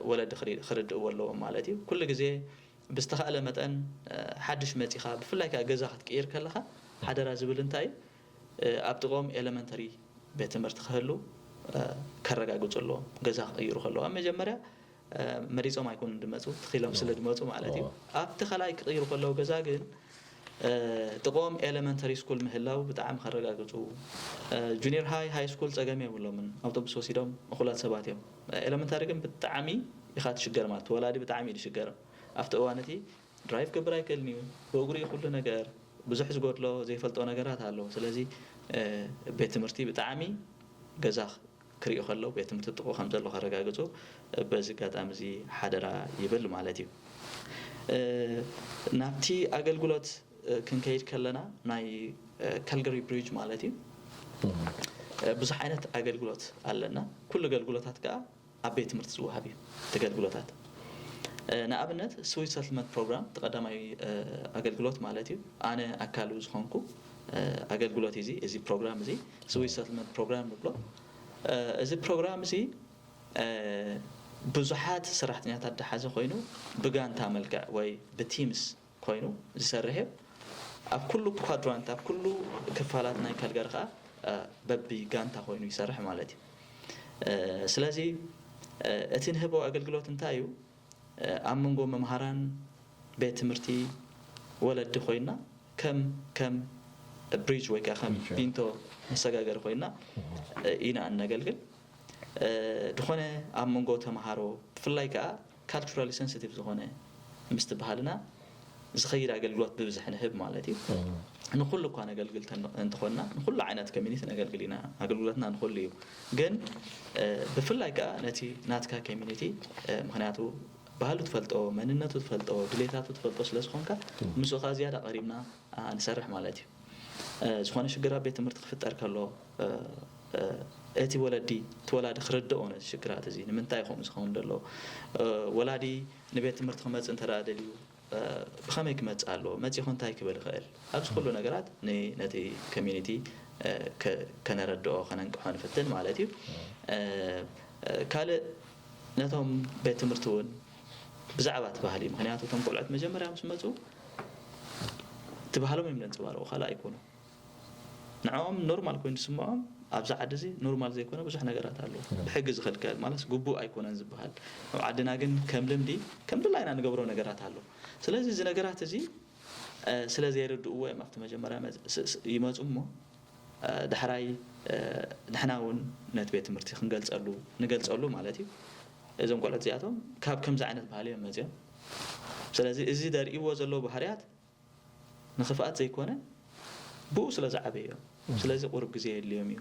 ወለዲ ክርድእዎ ኣለዎም ማለት እዩ። ኩሉ ግዜ ብዝተኻእለ መጠን ሓድሽ መፂኻ ብፍላይ ከዓ ገዛ ክትቅይር ከለኻ ሓደራ ዝብል እንታይ እዩ፣ ኣብ ጥቕኦም ኤለመንተሪ ቤት ትምህርቲ ክህሉ ከረጋግፁ ኣለዎም። ገዛ ክቕይሩ ከለዉ ኣብ መጀመርያ መሪፆም ኣይኮኑን ድመፁ፣ ትኺሎም ስለ ድመፁ ማለት እዩ። ኣብቲ ካልኣይ ክቕይሩ ከለዉ ገዛ ግን ጥቕኦም ኤለመንተሪ ስኩል ምህላው ብጣዕሚ ከረጋግፁ። ጁኒየር ሃይ፣ ሃይ ስኩል ፀገም የብሎምን። ኣውቶቡስ ወሲዶም እኹላት ሰባት እዮም። ኤለመንታሪ ግን ብጣዕሚ ኢኻ ትሽገር ማለት ወላዲ ብጣዕሚ እዩ ዝሽገር። ኣብቲ እዋን እቲ ድራይቭ ክገብር ኣይክእልን እዩ። ብእግሩ እዩ ኩሉ ነገር። ብዙሕ ዝጎድሎ ዘይፈልጦ ነገራት ኣሎ። ስለዚ ቤት ትምህርቲ ብጣዕሚ ገዛ ክሪኡ ከለዉ ቤት ትምህርቲ ጥቕኡ ከም ዘሎ ከረጋግፁ በዚ ኣጋጣሚ እዚ ሓደራ ይብል ማለት እዩ። ናብቲ ኣገልግሎት ክንከይድ ከለና ናይ ካልገሪ ብሪጅ ማለት እዩ ብዙሕ ዓይነት ኣገልግሎት ኣለና። ኩሉ ኣገልግሎታት ከዓ ኣብ ቤት ትምህርቲ ዝወሃብ እዩ እቲ ኣገልግሎታት። ንኣብነት ስዊት ሰትልመንት ፕሮግራም እቲ ቀዳማይ ኣገልግሎት ማለት እዩ። ኣነ ኣካሉ ዝኾንኩ ኣገልግሎት እዚ እዚ ፕሮግራም እዚ ስዊት ሰትልመንት ፕሮግራም ንብሎ። እዚ ፕሮግራም እዚ ብዙሓት ሰራሕተኛታት ዝሓዘ ኮይኑ ብጋንታ መልክዕ ወይ ብቲምስ ኮይኑ ዝሰርሕ እዩ። ኣብ ኩሉ ኳድራንት ኣብ ኩሉ ክፋላት ናይ ካልጋሪ ከዓ በቢ ጋንታ ኮይኑ ይሰርሕ ማለት እዩ። ስለዚ እቲ ንህቦ ኣገልግሎት እንታይ እዩ? ኣብ መንጎ መምሃራን ቤት ትምህርቲ ወለዲ ኮይና ከም ከም ብሪጅ ወይ ከዓ ከም ቢንቶ መሰጋገሪ ኮይና ኢና እነገልግል። ዝኾነ ኣብ መንጎ ተምሃሮ ብፍላይ ከዓ ካልቹራሊ ሰንሲቲቭ ዝኾነ ምስቲ ባህልና ዝኸይድ ኣገልግሎት ብብዝሒ ንህብ ማለት እዩ። ንኩሉ እኳ ነገልግል እንተኾንና ንኩሉ ዓይነት ኮሚኒቲ ነገልግል ኢና። ኣገልግሎትና ንኩሉ እዩ። ግን ብፍላይ ከዓ ነቲ ናትካ ኮሚኒቲ ምክንያቱ ባህሉ ትፈልጦ፣ መንነቱ ትፈልጦ፣ ድሌታቱ ትፈልጦ ስለ ዝኾንካ ምስኡ ከዓ ዝያዳ ቀሪብና ንሰርሕ ማለት እዩ። ዝኾነ ሽግር ኣብ ቤት ትምህርቲ ክፍጠር ከሎ እቲ ወለዲ እቲ ወላዲ ክርድኦ ነዚ ሽግራት እዚ ንምንታይ ከምኡ ዝኸውን ዘሎ ወላዲ ንቤት ትምህርቲ ክመፅእ እንተ ደልዩ ብኸመይ ክመፅእ ኣለዎ፣ መፂኹ እንታይ ክብል ይኽእል፣ ኣብዚ ኩሉ ነገራት ነቲ ኮሚኒቲ ከነረድኦ ከነንቅሖ ንፍትን ማለት እዩ። ካልእ ነቶም ቤት ትምህርቲ እውን ብዛዕባ እቲ ባህሊ፣ ምክንያቱ እቶም ቆልዑት መጀመርያ ምስ መፁ እቲ ባህሎም እዮም ዘንፅባርቑ፣ ካልእ ኣይኮኑ። ንዕኦም ኖርማል ኮይኑ ዝስምዖም ኣብዚ ዓዲ እዚ ኖርማል ዘይኮነ ብዙሕ ነገራት ኣለዉ። ብሕጊ ዝኽልከል ማለት ግቡእ ኣይኮነን ዝበሃል፣ ኣብ ዓድና ግን ከም ልምዲ ከም ድላይና ንገብሮ ነገራት ኣሎ። ስለዚ እዚ ነገራት እዚ ስለ ዘይርድእዎ እዮም ኣብቲ መጀመርያ ይመፁ እሞ ድሕራይ ንሕና እውን ነቲ ቤት ትምህርቲ ክንገልፀሉ ንገልፀሉ ማለት እዩ። እዞም ቆልዑት እዚኣቶም ካብ ከምዚ ዓይነት ባህሊ እዮም መፅኦም። ስለዚ እዚ ደርእይዎ ዘለዉ ባህርያት ንኽፍኣት ዘይኮነ ብኡ ስለ ዝዓበዩ እዮም። ስለዚ ቁሩብ ግዜ የድልዮም እዩ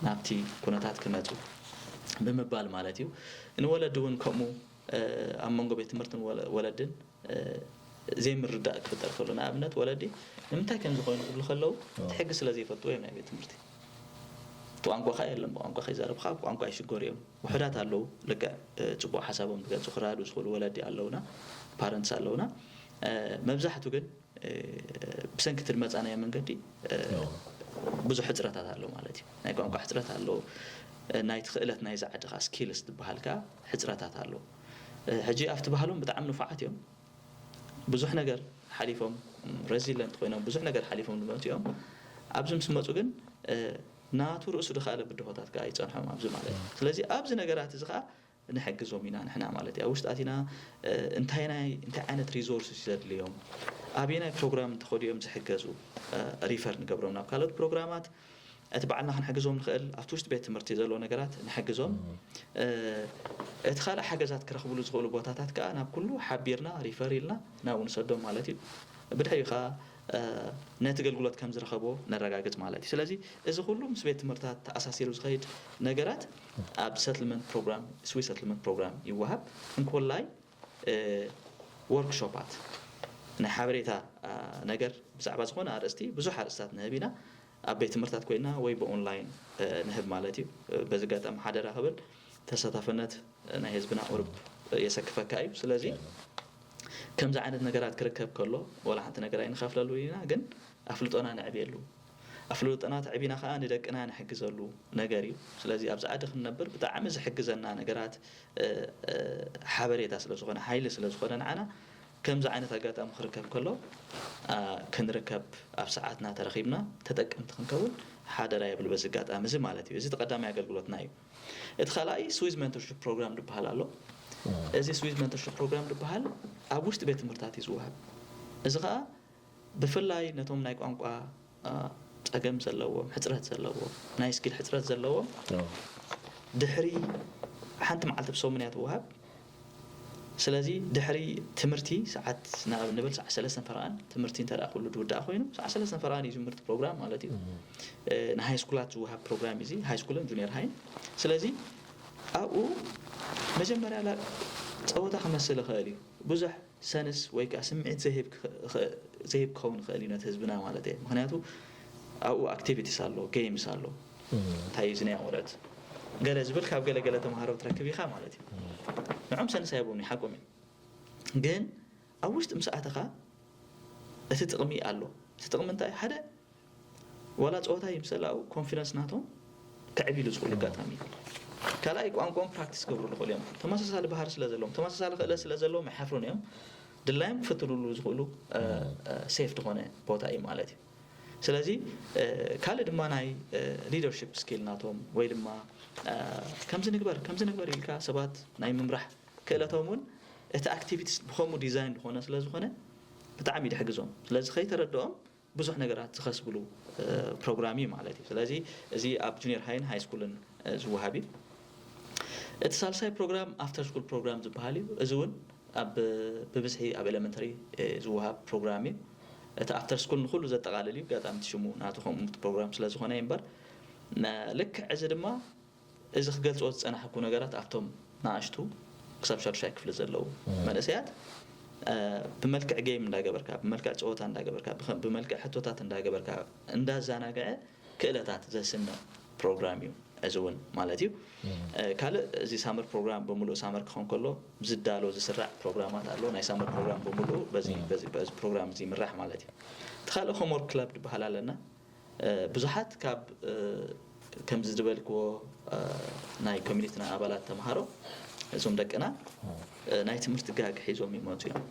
ናብቲ ኩነታት ክመፁ ብምባል ማለት እዩ። ንወለዲ እውን ከምኡ ኣብ መንጎ ቤት ትምህርትን ወለድን ዘይምርዳእ ክፍጠር ከሎ ንኣብነት ወለዲ ንምንታይ ከም ዝኾይኑ ክብሉ ከለዉ እቲ ሕጊ ስለ ዘይፈልጥዎ እዮም ናይ ቤት ትምህርቲ እቲ ቋንቋኻ የለን ብቋንቋ ከይዛረብካ ብቋንቋ ይሽገሩ እዮም። ውሑዳት ኣለዉ ልክዕ ፅቡቅ ሓሳቦም ዝገልፁ ክረዳድኡ ዝኽእሉ ወለዲ ኣለውና፣ ፓረንትስ ኣለውና። መብዛሕቱ ግን ብሰንኪ እቲ ዝመፃናዮ መንገዲ ብዙሕ ሕፅረታት ኣሎ ማለት እዩ። ናይ ቋንቋ ሕፅረት ኣሎ፣ ናይ ትኽእለት ናይዚ ዓዲ ከዓ ስኪልስ ዝበሃል ከዓ ሕፅረታት ኣሎ። ሕጂ ኣብቲ ባህሎም ብጣዕሚ ንፉዓት እዮም። ብዙሕ ነገር ሓሊፎም፣ ሬዚለንት ኮይኖም ብዙሕ ነገር ሓሊፎም ዝመፁ እዮም። ኣብዚ ምስ መፁ ግን ናቱ ርእሱ ድኻለ ብድሆታት ከዓ ይፀንሖም ኣብዚ ማለት እዩ። ስለዚ ኣብዚ ነገራት እዚ ከዓ ንሕግዞም ኢና ንሕና ማለት እዩ። ኣብ ውሽጢ ኣቲና እንታይ ናይ እንታይ ዓይነት ሪሶርስ እዩ ዘድልዮም፣ ኣበየናይ ፕሮግራም እንተኸዱ እዮም ዝሕገዙ፣ ሪፈር ንገብሮም ናብ ካልኦት ፕሮግራማት። እቲ ባዕልና ክንሕግዞም ንኽእል ኣብቲ ውሽጢ ቤት ትምህርቲ ዘሎ ነገራት ንሕግዞም። እቲ ካልእ ሓገዛት ክረኽብሉ ዝኽእሉ ቦታታት ከዓ ናብ ኩሉ ሓቢርና ሪፈር ኢልና ናብኡ ንሰዶም ማለት እዩ። ብድሕሪኡ ከዓ ነቲ ኣገልግሎት ከም ዝረኸቦ ነረጋግጽ ማለት እዩ። ስለዚ እዚ ኩሉ ምስ ቤት ትምህርትታት ተኣሳሲሩ ዝኸይድ ነገራት ኣብ ሰትልመንት ፕሮግራም፣ ስዊስ ሰትልመንት ፕሮግራም ይወሃብ። እንኮላይ ወርክሾፓት ናይ ሓበሬታ ነገር ብዛዕባ ዝኾነ ኣርእስቲ ብዙሕ ኣርእስታት ንህብ ኢና። ኣብ ቤት ትምህርታት ኮይና ወይ ብኦንላይን ንህብ ማለት እዩ። በዚ ኣጋጣሚ ሓደራ ክብል፣ ተሳታፍነት ናይ ህዝብና ቁሩብ የሰክፈካ እዩ። ስለዚ ከምዚ ዓይነት ነገራት ክርከብ ከሎ ዋላ ሓንቲ ነገር ኣይንኸፍለሉ ኢና፣ ግን ኣፍልጦና ነዕብየሉ። ኣፍልጦና ተዕቢና ከዓ ንደቅና ንሕግዘሉ ነገር እዩ። ስለዚ ኣብዚ ዓዲ ክንነብር ብጣዕሚ ዝሕግዘና ነገራት ሓበሬታ ስለ ዝኾነ፣ ሓይሊ ስለ ዝኾነ ንዓና ከምዚ ዓይነት ኣጋጣሚ ክርከብ ከሎ ክንርከብ፣ ኣብ ሰዓትና ተረኺብና ተጠቀምቲ ክንከውን ሓደራ የብል በዚ ኣጋጣሚ እዚ ማለት እዩ። እዚ እቲ ቀዳማይ ኣገልግሎትና እዩ። እቲ ካልኣይ ስዊዝ ሜንቶርሺፕ ፕሮግራም ዝበሃል ኣሎ። እዚ ስዊዝ ሜንቶርሺፕ ፕሮግራም ዝበሃል ኣብ ውሽጢ ቤት ትምህርታት እዩ ዝወሃብ። እዚ ከዓ ብፍላይ ነቶም ናይ ቋንቋ ጸገም ዘለዎም፣ ሕጽረት ዘለዎም፣ ናይ ስኪል ሕጽረት ዘለዎም ድሕሪ ሓንቲ መዓልቲ ብሰሙን እያ ትወሃብ። ስለዚ ድሕሪ ትምህርቲ ሰዓት ንኣብ ንብል ሰዓት ሰለስተን ፈረቓን ትምህርቲ እንተ ደኣ ኩሉ ዝውዳእ ኮይኑ ሰዓት ሰለስተን ፈረቓን እዩ ዝምህርቲ ፕሮግራም ማለት እዩ። ንሃይ ስኩላት ዝወሃብ ፕሮግራም እዩ እዚ፣ ሃይ ስኩልን ጁኒየር ሃይን። ስለዚ ኣብኡ መጀመርያ ላ ጸወታ ክመስል ይኽእል እዩ። ብዙሕ ሰንስ ወይ ከዓ ስምዒት ዘይህብ ክኸ- ዘይህብ ክኸውን ይኽእል እዩ ነቲ ህዝብና ማለት እየ። ምክንያቱ ኣብኡ ኣክቲቪቲስ ኣሎ፣ ጌምስ ኣሎ፣ እንታይ እዩ ዝኒያ ወረት ገለ ዝብል ካብ ገለ ገለ ተምሃሮ ትረክብ ኢኻ ማለት እዩ። ንዖም ሰንስ ኣይብሉን፣ ሓቆም እዮም። ግን ኣብ ውሽጢ ምስ ኣተኻ እቲ ጥቕሚ ኣሎ። እቲ ጥቕሚ እንታይ? ሓደ ዋላ ጸወታ ይምሰል ኣብኡ ኮንፊደንስ ናቶም ከዕቢሉ ዝኽእሉ ኣጋጣሚ እዩ። ካልኣይ ቋንቋኦም ፕራክቲስ ክገብሩ ዝኽእሉ እዮም። ተመሳሳሊ ባህሪ ስለ ዘለዎም፣ ተመሳሳሊ ክእለት ስለ ዘለዎም ኣይሓፍሩን እዮም። ድላዮም ክፍትኑሉ ዝኽእሉ ሴፍ ዝኾነ ቦታ እዩ ማለት እዩ። ስለዚ ካልእ ድማ ናይ ሊደርሽፕ ስኪል ናቶም ወይ ድማ ከምዚ ንግበር ከምዚ ንግበር ኢልካ ሰባት ናይ ምምራሕ ክእለቶም እውን እቲ ኣክቲቪቲስ ብኸምኡ ዲዛይን ዝኾነ ስለ ዝኾነ ብጣዕሚ እዩ ድሕግዞም። ስለዚ ከይተረድኦም ብዙሕ ነገራት ዝኸስብሉ ፕሮግራም እዩ ማለት እዩ። ስለዚ እዚ ኣብ ጁኒየር ሃይን ሃይ ስኩልን ዝወሃብ እዩ። እቲ ሳልሳይ ፕሮግራም ኣፍተር ስኩል ፕሮግራም ዝበሃል እዩ። እዚ እውን ኣብ ብብዝሒ ኣብ ኤሌመንተሪ ዝወሃብ ፕሮግራም እዩ። እቲ ኣፍተር ስኩል ንኩሉ ዘጠቓልል እዩ። ኣጋጣሚ እቲ ሽሙ ናቱ ከምኡ ፕሮግራም ስለ ዝኾነ እዩ እምበር፣ ልክዕ እዚ ድማ እዚ ክገልፅዎ ዝፀናሕኩ ነገራት ኣብቶም ንኣሽቱ ክሳብ ሻድሻይ ክፍሊ ዘለዉ መንእሰያት ብመልክዕ ጌም እንዳገበርካ፣ ብመልክዕ ፀወታ እንዳገበርካ፣ ብመልክዕ ሕቶታት እንዳገበርካ እንዳዛናግዐ ክእለታት ዘስነ ፕሮግራም እዩ። እዚ እውን ማለት እዩ። ካልእ እዚ ሳመር ፕሮግራም ብምሉእ ሳመር ክኸውን ከሎ ዝዳሎ ዝስራዕ ፕሮግራማት ኣሎ። ናይ ሳመር ፕሮግራም ብምሉእ በዚ ፕሮግራም እዚ ይምራሕ ማለት እዩ። እቲ ካልእ ሆምወርክ ክለብ ዝበሃል ኣለና። ብዙሓት ካብ ከምዚ ዝበልክዎ ናይ ኮሚኒቲና ኣባላት ተምሃሮ እዞም ደቅና ናይ ትምህርቲ ጋግ ሒዞም ይመፁ እዮም።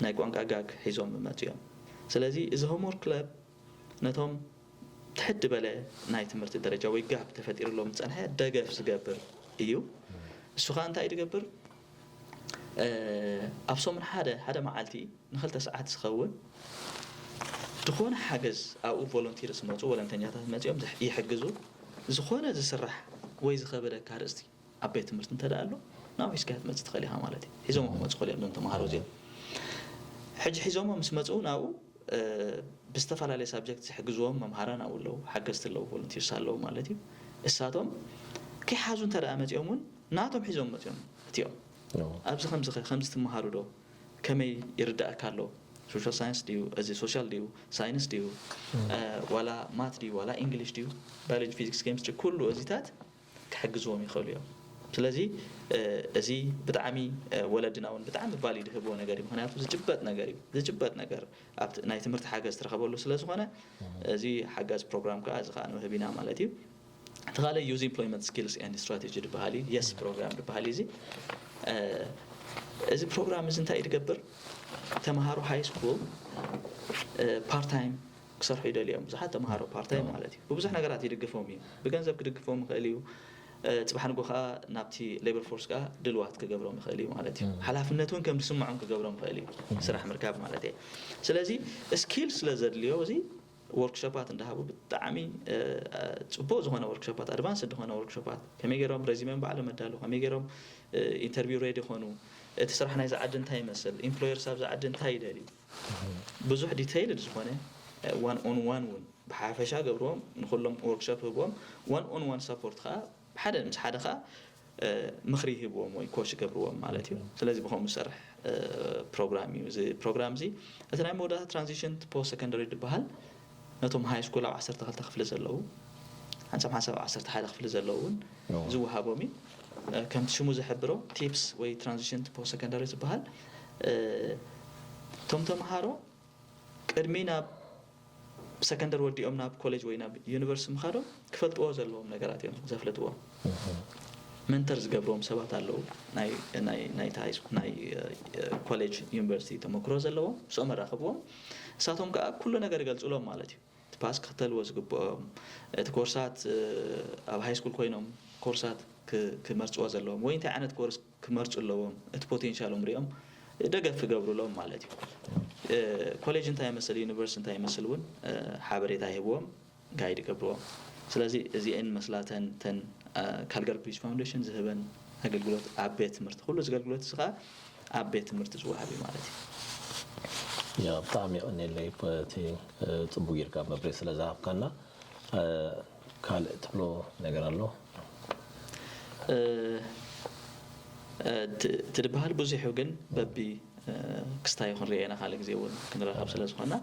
ናይ ቋንቋ ጋግ ሒዞም ይመፁ እዮም። ስለዚ እዚ ሆምወርክ ክለብ ነቶም ትሕት ዝበለ ናይ ትምህርቲ ደረጃ ወይ ጋፕ ተፈጢሩሎም ዝፀንሐ ደገፍ ዝገብር እዩ። እሱ ከዓ እንታይ እዩ ዝገብር? ኣብ ሰሙን ሓደ ሓደ መዓልቲ ንክልተ ሰዓት ዝኸውን ዝኾነ ሓገዝ ኣብኡ ቮለንቲርስ መፁ፣ ወለንተኛታት መፂኦም ይሕግዙ። ዝኾነ ዝስራሕ ወይ ዝኸበደካ ርእስቲ ኣብ ቤት ትምህርቲ እንተ ደኣ ኣሎ ናብኡ ሒዝካዮ ክትመፅእ ትኽእል ኢኻ ማለት እዩ። ሒዞሞ ክመፁ ይኽእሉ እዮም እዞም ተምሃሮ እዚኦም። ሕጂ ሒዞሞ ምስ መፁ ናብኡ ብዝተፈላለየ ሳብጀክት ዝሕግዝዎም መምሃራን ኣብኡ ኣለዉ፣ ሓገዝቲ ኣለዉ፣ ቮለንቲርስ ኣለዉ ማለት እዩ። እሳቶም ከይሓዙ እንተ ደኣ መፂኦም እውን ናቶም ሒዞም መፂኦም እቲኦም ኣብዚ ከምዚ ኸ ከምዚ ትመሃሩ ዶ? ከመይ ይርዳእካ ኣሎ? ሶሻል ሳይንስ ድዩ? እዚ ሶሻል ድዩ? ሳይንስ ድዩ? ዋላ ማት ድዩ? ዋላ ኢንግሊሽ ድዩ? ባዮሎጂ፣ ፊዚክስ፣ ኬሚስትሪ ኩሉ እዚታት ክሕግዝዎም ይኽእሉ እዮም። ስለዚ እዚ ብጣዕሚ ወለድና እውን ብጣዕሚ ቫሊድ ዝህብዎ ነገር እዩ። ምክንያቱ ዝጭበጥ ነገር እዩ። ዝጭበጥ ነገር ኣብ ናይ ትምህርቲ ሓገዝ ትረኸበሉ ስለ ዝኾነ እዚ ሓጋዝ ፕሮግራም ከዓ እዚ ከዓ ንህብ ኢና ማለት እዩ። እቲ ካልእ ዩዝ ኢምፕሎይመንት ስኪልስ ኤንድ ስትራቴጂ ዝበሃል እዩ። የስ ፕሮግራም ዝበሃል እዩ። እዚ እዚ ፕሮግራም እዚ እንታይ እዩ ዝገብር? ተምሃሮ ሃይ ስኩል ፓርታይም ክሰርሑ ይደልዩ እዮም። ብዙሓት ተምሃሮ ፓርታይም ማለት እዩ ብብዙሕ ነገራት ይድግፎም እዩ። ብገንዘብ ክድግፎም ይኽእል እዩ። ጽባሕ ንጎ ከዓ ናብቲ ሌበር ፎርስ ከዓ ድልዋት ክገብሮም ይኽእል እዩ ማለት እዩ። ሓላፍነት እውን ከም ዝስምዖም ክገብሮም ይኽእል እዩ ስራሕ ምርካብ ማለት እየ። ስለዚ ስኪል ስለ ዘድልዮ እዚ ወርክሾፓት እንዳሃቡ ብጣዕሚ ጽቡቅ ዝኾነ ወርክሾፓት፣ ኣድቫንስድ ዝኾነ ወርክሾፓት፣ ከመይ ገይሮም ረዚመም ባዕሎም ኣዳልዉ፣ ከመይ ገይሮም ኢንተርቪው ሬዲ ይኾኑ፣ እቲ ስራሕ ናይዚ ዓዲ እንታይ ይመስል፣ ኢምፕሎየርስ ኣብዚ ዓዲ እንታይ ይደልዩ፣ ብዙሕ ዲቴይልድ ዝኾነ ዋን ኦን ዋን እውን ብሓፈሻ ገብርዎም፣ ንኩሎም ወርክሾፕ ህብዎም። ዋን ኦን ዋን ሰፖርት ከዓ ሓደ ምስ ሓደ ከዓ ምኽሪ ይህብዎም ወይ ኮች ይገብርዎም ማለት እዩ። ስለዚ ብኸምኡ ዝሰርሕ ፕሮግራም እዩ እዚ ፕሮግራም እዚ። እቲ ናይ መወዳእታ ትራንዚሽን ፖስት ሰከንደሪ ዝበሃል ነቶም ሃይ ስኩል ኣብ ዓሰርተ ክልተ ክፍሊ ዘለዉ፣ ሓንሳብ ሓንሳብ ኣብ ዓሰርተ ሓደ ክፍሊ ዘለዉ እውን ዝወሃቦም እዩ። ከምቲ ሽሙ ዝሕብሮ ቲፕስ ወይ ትራንዚሽን ፖስት ሰከንደሪ ዝበሃል እቶም ተምሃሮ ቅድሚ ናብ ሰከንደር ወዲኦም ናብ ኮሌጅ ወይ ናብ ዩኒቨርሲቲ ምኻዶም ክፈልጥዎ ዘለዎም ነገራት እዮም ዘፍልጥዎም። መንተር ዝገብርዎም ሰባት ኣለዉ፣ ናይ ኮሌጅ ዩኒቨርሲቲ ተመክሮ ዘለዎም፣ ምስኦም ኣራኽብዎም። ንሳቶም ከዓ ኩሉ ነገር ይገልፁሎም ማለት እዩ። እቲ ፓስ ክኽተልዎ ዝግብኦም፣ እቲ ኮርሳት ኣብ ሃይ ስኩል ኮይኖም ኮርሳት ክመርፅዎ ዘለዎም ወይ እንታይ ዓይነት ኮርስ ክመርፁ ኣለዎም፣ እቲ ፖቴንሻሎም ሪኦም ደገፍ ክገብሩሎም ማለት እዩ። ኮሌጅ እንታይ ይመስል፣ ዩኒቨርሲቲ እንታይ ይመስል እውን ሓበሬታ ይህብዎም፣ ጋይድ ይገብርዎም። ስለዚ እዚአን መስላተን ተን ካልጋሪ ብሪጅ ፋውንዴሽን ዝህበን ኣገልግሎት ኣብ ቤት ትምህርቲ፣ ኩሉ ዝገልግሎት እዚ ከዓ ኣብ ቤት ትምህርቲ ዝወሃብ እዩ ማለት እዩ። ያ ብጣዕሚ የቐንየለይ እቲ ፅቡቅ ጌርካ መብሬ ስለ ዝሃብካና። ካልእ ትብሎ ነገር ኣሎ? እቲ ዝበሃል ብዙሕ እዩ፣ ግን በቢ ክስታይ ይኹን ርኤና ካልእ ግዜ እውን ክንራኸብ ስለ ዝኾና፣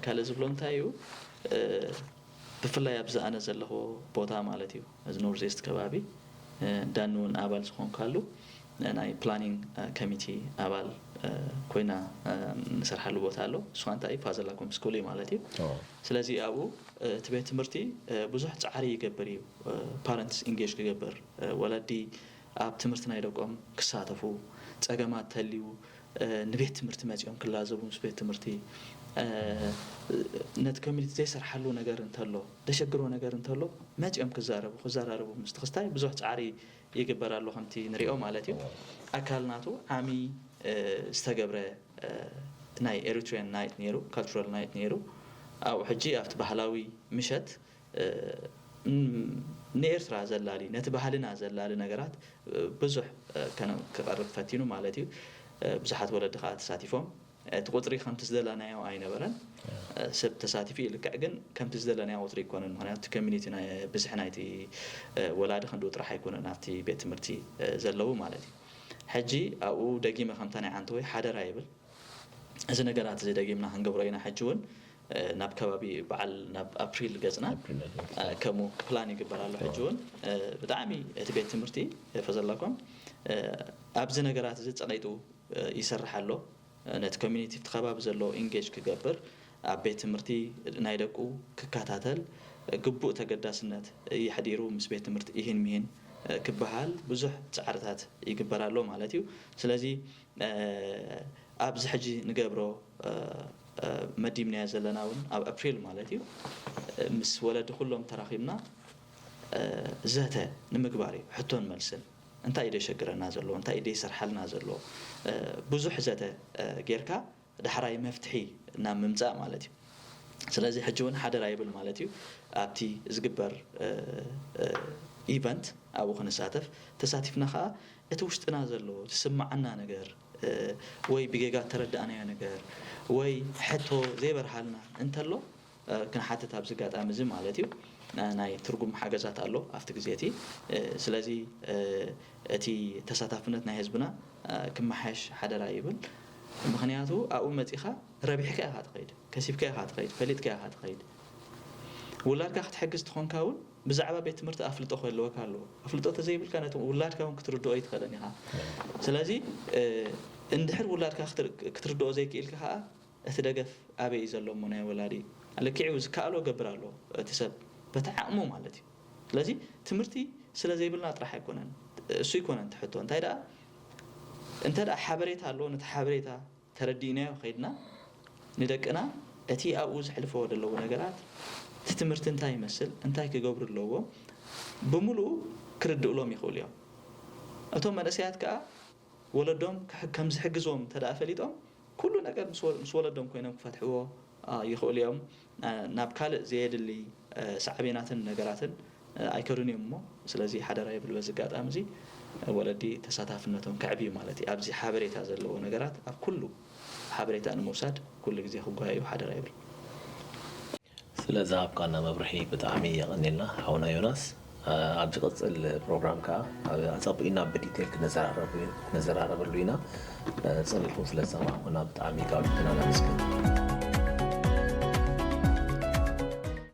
ካልእ ዝብሎ እንታይ እዩ፣ ብፍላይ ኣብዚ ኣነ ዘለኹ ቦታ ማለት እዩ፣ እዚ ኖርዝ ኢስት ከባቢ፣ ዳኒ እውን ኣባል ዝኾንካሉ ናይ ፕላኒንግ ኮሚቲ ኣባል ኮይና ንሰርሓሉ ቦታ ኣሎ። እሱ እንታይ ፋዘላ ኮም ስኩል ማለት እዩ። ስለዚ ኣብኡ እቲ ቤት ትምህርቲ ብዙሕ ፃዕሪ ይገብር እዩ፣ ፓረንትስ ኢንጌጅ ክገብር፣ ወለዲ ኣብ ትምህርቲ ናይ ደቆም ክሳተፉ፣ ፀገማት ተልዩ ንቤት ትምህርቲ መፂኦም ክላዘቡ፣ ምስ ቤት ትምህርቲ ነቲ ኮሚኒቲ ዘይሰርሓሉ ነገር እንተሎ፣ ደሸግሮ ነገር እንተሎ መፂኦም ክዛረቡ፣ ክዘራረቡ ምስቲ ክስታይ ብዙሕ ፃዕሪ ይግበር ኣሎ ከምቲ ንሪኦ ማለት እዩ። ኣካል ናቱ ዓሚ ዝተገብረ ናይ ኤሪትሪያን ናይት ነይሩ፣ ካልቸራል ናይት ነይሩ። ኣብኡ ሕጂ ኣብቲ ባህላዊ ምሸት ንኤርትራ ዘላሊ፣ ነቲ ባህልና ዘላሊ ነገራት ብዙሕ ክቐርብ ፈቲኑ ማለት እዩ። ብዙሓት ወለዲ ከዓ ተሳቲፎም። እቲ ቁፅሪ ከምቲ ዝደለናዮ ኣይነበረን። ሰብ ተሳቲፉ እዩ ልክዕ፣ ግን ከምቲ ዝደለናዮ ቁፅሪ ኣይኮነን። ምክንያቱ እቲ ኮሚኒቲ ብዝሒ ናይቲ ወላዲ ክንድኡ ጥራሕ ኣይኮነን ኣብቲ ቤት ትምህርቲ ዘለዉ ማለት እዩ። ሕጂ ኣብኡ ደጊመ ከምታ ናይ ዓንተወይ ሓደራ ይብል። እዚ ነገራት እዚ ደጊምና ክንገብሮ ኢና። ሕጂ እውን ናብ ከባቢ በዓል ናብ ኣፕሪል ገፅና ከምኡ ፕላን ይግበር ኣሎ። ሕጂ እውን ብጣዕሚ እቲ ቤት ትምህርቲ ፈዘላኮም ኣብዚ ነገራት እዚ ፀቂጡ ይሰርሕ ኣሎ። ነቲ ኮሚኒቲ እቲ ከባቢ ዘሎ ኢንጌጅ ክገብር፣ ኣብ ቤት ትምህርቲ ናይ ደቁ ክከታተል፣ ግቡእ ተገዳስነት የሕዲሩ ምስ ቤት ትምህርቲ ኢሂን ሚሂን ክበሃል ብዙሕ ፃዕርታት ይግበር ኣሎ ማለት እዩ። ስለዚ ኣብዚ ሕጂ ንገብሮ መዲምናዮ ዘለና እውን ኣብ ኣፕሪል ማለት እዩ ምስ ወለዲ ኩሎም ተራኺብና ዘተ ንምግባር እዩ፣ ሕቶን መልስን። እንታይ እዩ ደሸግረና ዘሎ፣ እንታይ እዩ ደይሰርሓልና ዘሎ፣ ብዙሕ ዘተ ጌርካ ዳሕራይ መፍትሒ ናብ ምምፃእ ማለት እዩ። ስለዚ ሕጂ እውን ሓደራ ይብል ማለት እዩ። ኣብቲ ዝግበር ኢቨንት ኣብኡ ክንሳተፍ ተሳቲፍና ከዓ እቲ ውሽጥና ዘሎ ዝስማዓና ነገር ወይ ብጌጋ ተረዳእናዮ ነገር ወይ ሕቶ ዘይበርሃልና እንተሎ ክንሓትት ኣብዚ ኣጋጣሚ እዚ ማለት እዩ። ናይ ትርጉም ሓገዛት ኣሎ ኣብቲ ግዜ እቲ። ስለዚ እቲ ተሳታፍነት ናይ ህዝብና ክመሓየሽ ሓደራ ይብል። ምክንያቱ ኣብኡ መፂኻ ረቢሕካ ኢኻ ትኸይድ፣ ከሲብካ ኢኻ ትኸይድ፣ ፈሊጥካ ኢኻ ትኸይድ። ውላድካ ክትሕግዝ ትኾንካ እውን ብዛዕባ ቤት ትምህርቲ ኣፍልጦ ክህልወካ ኣለዎ። ኣፍልጦ ተዘይብልካ ነቲ ውላድካ እውን ክትርድኦ ኣይትኽእልን ኢኻ። ስለዚ እንድሕር ውላድካ ክትርድኦ ዘይክኢልካ ከዓ እቲ ደገፍ ኣበይ እዩ ዘሎ እሞ ናይ ወላዲ ልክዕ እዩ ዝከኣሎ ገብር ኣሎ እቲ ሰብ በቲ ዓቕሙ ማለት እዩ። ስለዚ ትምህርቲ ስለ ዘይብልና ጥራሕ ኣይኮነን እሱ ኣይኮነን ትሕቶ እንታይ ደኣ እንተ ደኣ ሓበሬታ ኣለዎ ነቲ ሓበሬታ ተረዲእናዮ ከይድና ንደቅና እቲ ኣብኡ ዘሕልፈዎ ዘለዉ ነገራት እቲ ትምህርቲ እንታይ ይመስል እንታይ ክገብሩ ኣለዎም ብምሉኡ ክርድእሎም ይኽእሉ እዮም። እቶም መንእሰያት ከኣ ወለዶም ከም ዝሕግዝዎም እንተ ደኣ ፈሊጦም ኩሉ ነገር ምስ ወለዶም ኮይኖም ክፈትሕዎ ይኽእሉ እዮም። ናብ ካልእ ዘየድሊ ሳዕቤናትን ነገራትን ኣይከዱን እዮም እሞ፣ ስለዚ ሓደራ ይብል። በዚ ኣጋጣሚ እዚ ወለዲ ተሳታፍነቶም ከዕብዩ ማለት እዩ። ኣብዚ ሓበሬታ ዘለዎ ነገራት ኣብ ኩሉ ሓበሬታ ንምውሳድ ኩሉ ግዜ ክጓየዩ ሓደራ ይብል። ስለዚ ኣብ ቃና መብርሒ ብጣዕሚ የቐኔልና ሓውና ዮናስ። ኣብ ዝቕፅል ፕሮግራም ከዓ ኣፀቢቕና ብዲቴል ክነዘራረበሉ ኢና። ፀኒኹም ስለ ዝሰማዕኩና ብጣዕሚ ካብ ልብና ነመስግን።